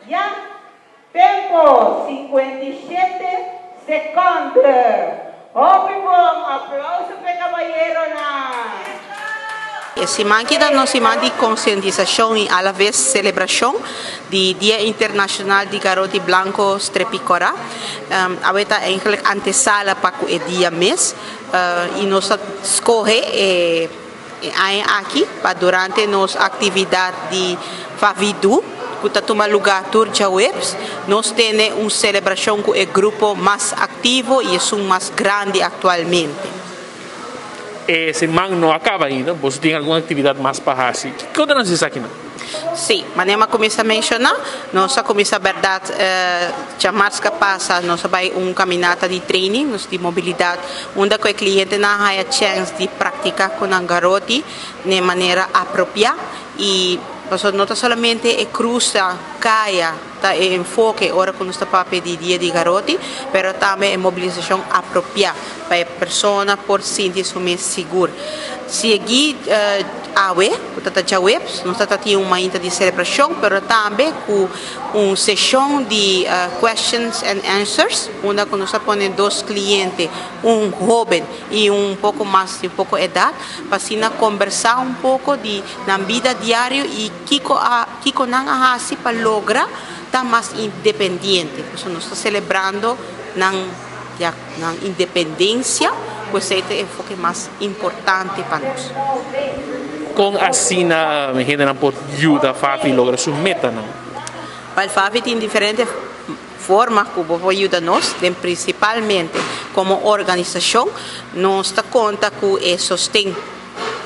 Ya, tempo 57 seconde. Hopi bon, aplauso pa cabayeronan. E siman aki ta nos siman di concientisacion y a la vez celebracion di Dia Internacional di Garoti Blanco Strepi Cora. Awe ta eigenlijk antesala pa cu e dia mes y nos a scoge e aña aki pa durante nos actividad di Favidu cu ta tuma lugar tur djaweps, nos tene un celebracion cu e grupo mas activo y esun mas grandi actualmente. E siman no a caba ainda, boso tin algun actividad mas pa haci. Kico ta nos esakinan? Si, manera mi a cuminsa menciona, nos a cuminsa berdad djamarts cu a pasa nos a bay un caminata di training, nos di mobilidad, unda cu e clientenan a haya chens di practica cu nan garoti den manera apropia y pasobra no ta solamente e cruza caya ta e enfoke ora cu nos ta papia di Dia di Garoti, pero tambe e mobilisacion apropia pa e persona por sinti su mes sigur. Sigui awe, cu ta ta djaweps, nos ta ta tin un mainta di celebracion, pero tambe cu un sesion di questions and answers, unda cu nos ta pone dos cliente, un hoben y un poco mas di un poco edad, pa asina combersa un poco di nan bida diario y kico a kico nan a haci pa logra ta mas independiente. Pasobra nos ta celebrando nan ya nan independencia, cu esey ta e enfoke mas importante pa nos. Con asina hendenan por yuda Favi logra su metanan? Wel, Favi tin diferente forma cu bo por yuda nos, den principalmente como organisacion nos ta conta cu e sosten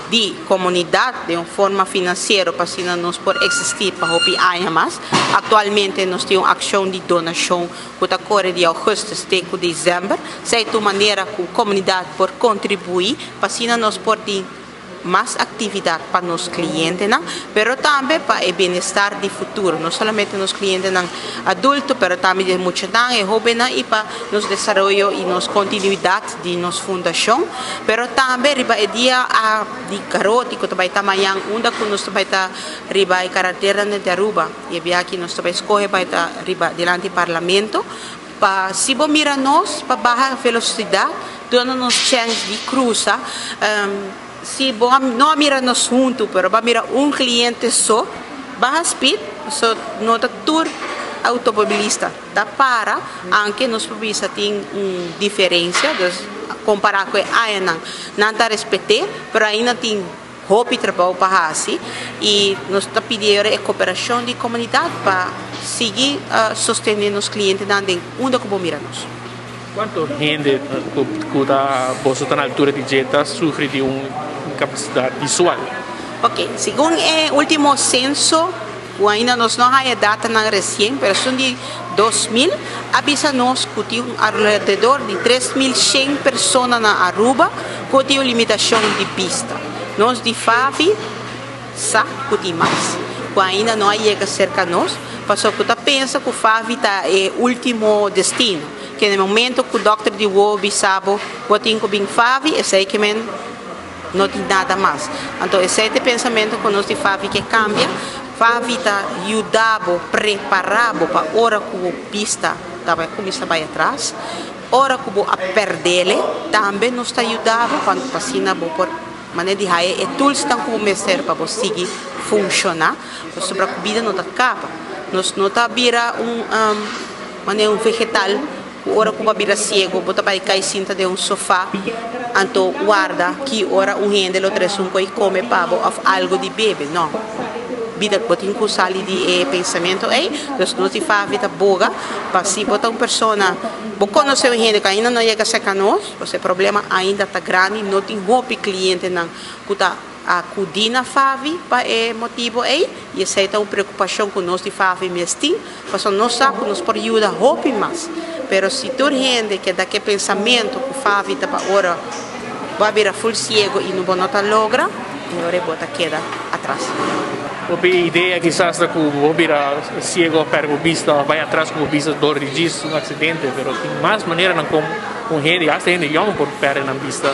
di comunidad den un forma financiero pa asina nos por existi pa hopi aña mas. Actualmente nos tin un accion di donacion cu ta core di augustus te cu december. Esey ta un manera cu comunidad por contribui pa asina nos por tin mas actividad pa nos clientenan, pero tambe pa e bienestar di futuro, no solamente nos clientenan adulto, pero tambe di e muchanan, e hobennan y pa nos desaroyo y nos continuidad di nos fundacion, pero tambe riba e dia a di garoti cu ta bay ta mañan unda cu nos ta bay ta riba e carreteranan di Aruba y e biaha aki nos ta bay scoge bay ta riba dilanti parlamento pa si bo mira nos pa baha velocidad duna nos chens di cruza. Si bo no a mira nos huntu pero bo a mira un cliente so, baha speed pasobra no ta tur automobilista ta para, aunke nos por bisa tin un diferencia, dus compara cu e añanan nan ta respete pero ainda tin hopi trabou pa haci y nos ta pidi e cooperacion di comunidad pa sigui sostene nos clientenan den unda cu bo mira nos. Cuanto hende cu ta boso ta na altura di dje ta sufri di un incapacidad visual? Ok, segun e ultimo censo, cu ainda nos no haya datanan recien, pero esun di 2000, a bisa nos cu tin un alrededor di 3100 persona na Aruba cu tin un limitacion di bista. Nos di FAVI sa cu tin mas, cu ainda no a yega cerca nos, pasobra cu ta pensa cu FAVI ta e ultimo destino, cu na e momento cu dokter di wowo bisa bo, bo tin cu bin FAVI, esey ke men no tin nada mas. Anto esey ta e pensamento cu nos di FAVI ke cambia. FAVI ta yuda bo prepara bo pa ora cu bo bista ta bay cuminsa bay atras, ora cu bo a perdele, tambe nos ta yuda bo pa asina bo por Manera di haya e toolsnan ku bo mester pa bo sigui funshoná, pasobra ku bida no ta kaba. Nos no ta bira un manera un vegetal ku ora ku bo a bira siego bo ta bai kai sinta den un sofá anto warda ki ora un hende lo trese un koi kome pa bo òf algu di bebe. No. Bida bo tin ku sali di e pensamentu ei. Dus nos di Favi ta boga pa si bo ta un persona bo konosé un hende ku ainda no yega serka nos, Pues e problema ainda ta grandi, no tin hopi clientenan cu ta acudi na Favi pa e motibo ey y esey ta un preocupacion cu nos di Favi mes tin, pasobra nos sa cu nos por yuda hopi mas, pero si tur hende keda cu e pensamento cu Favi ta pa ora bo a bira full ciego y bo no ta logra, e ora bo ta keda atras. Hopi idea kisas ta cu bo bira ciego of perde bo bista of bay atras cu bo bista door di djis un accidente, pero tin mas maneranan con un hende, hasta hende yong por perde nan bista.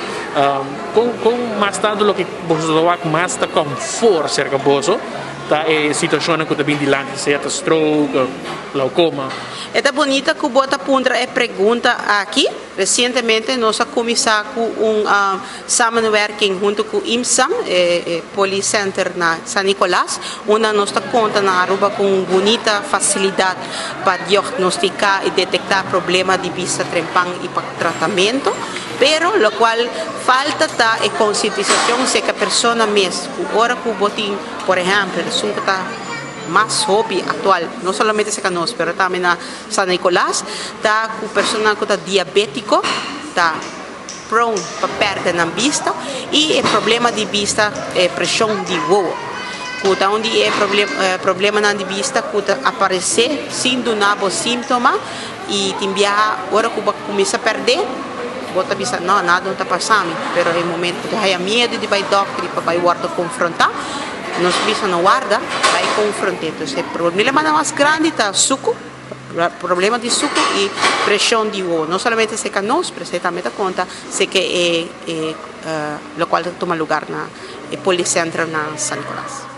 Con con mas tanto loke boso ta wak mas ta confort cerca boso. ta e situacion cu ta bin dilanti, sea ta stroke, glaucoma? E ta bunita cu bo ta puntra e pregunta aki. Recientemente nos a cuminsa cu un samenwerking hunto cu IMSAM, e Polycenter na San Nicolas, unda nos ta conta na Aruba cu un bunita facilidad pa diagnostica y detecta problema di bista trempan y pa tratamento. Pero locual falta ta e concientisacion cerca persona mes, cu ora cu bo tin, por ehempel, esun cu ta mas hopi actual, no solamente cerca nos, pero tambe na San Nicolas, ta cu persona cu ta diabetico, ta prone pa perde nan bista y e problema di bista, e presion di wowo. Cu ta un di e problemanan di bista cu ta aparece sin duna bo sintoma y tin biaha ora cu bo cuminsa perde, bo ta bisa: "No, nada no ta pasando", pero e momento cu haya miedo di bay dokter y pa bay wordo confronta, nos bisa: "No warda, bay confronta". Anto, e problema mas grandi ta suco, problema di suco y presion di wowo. No solamente cerca nos, pero tambe ta conta cerca e locual ta tuma luga na Polycenter na San Nicolas.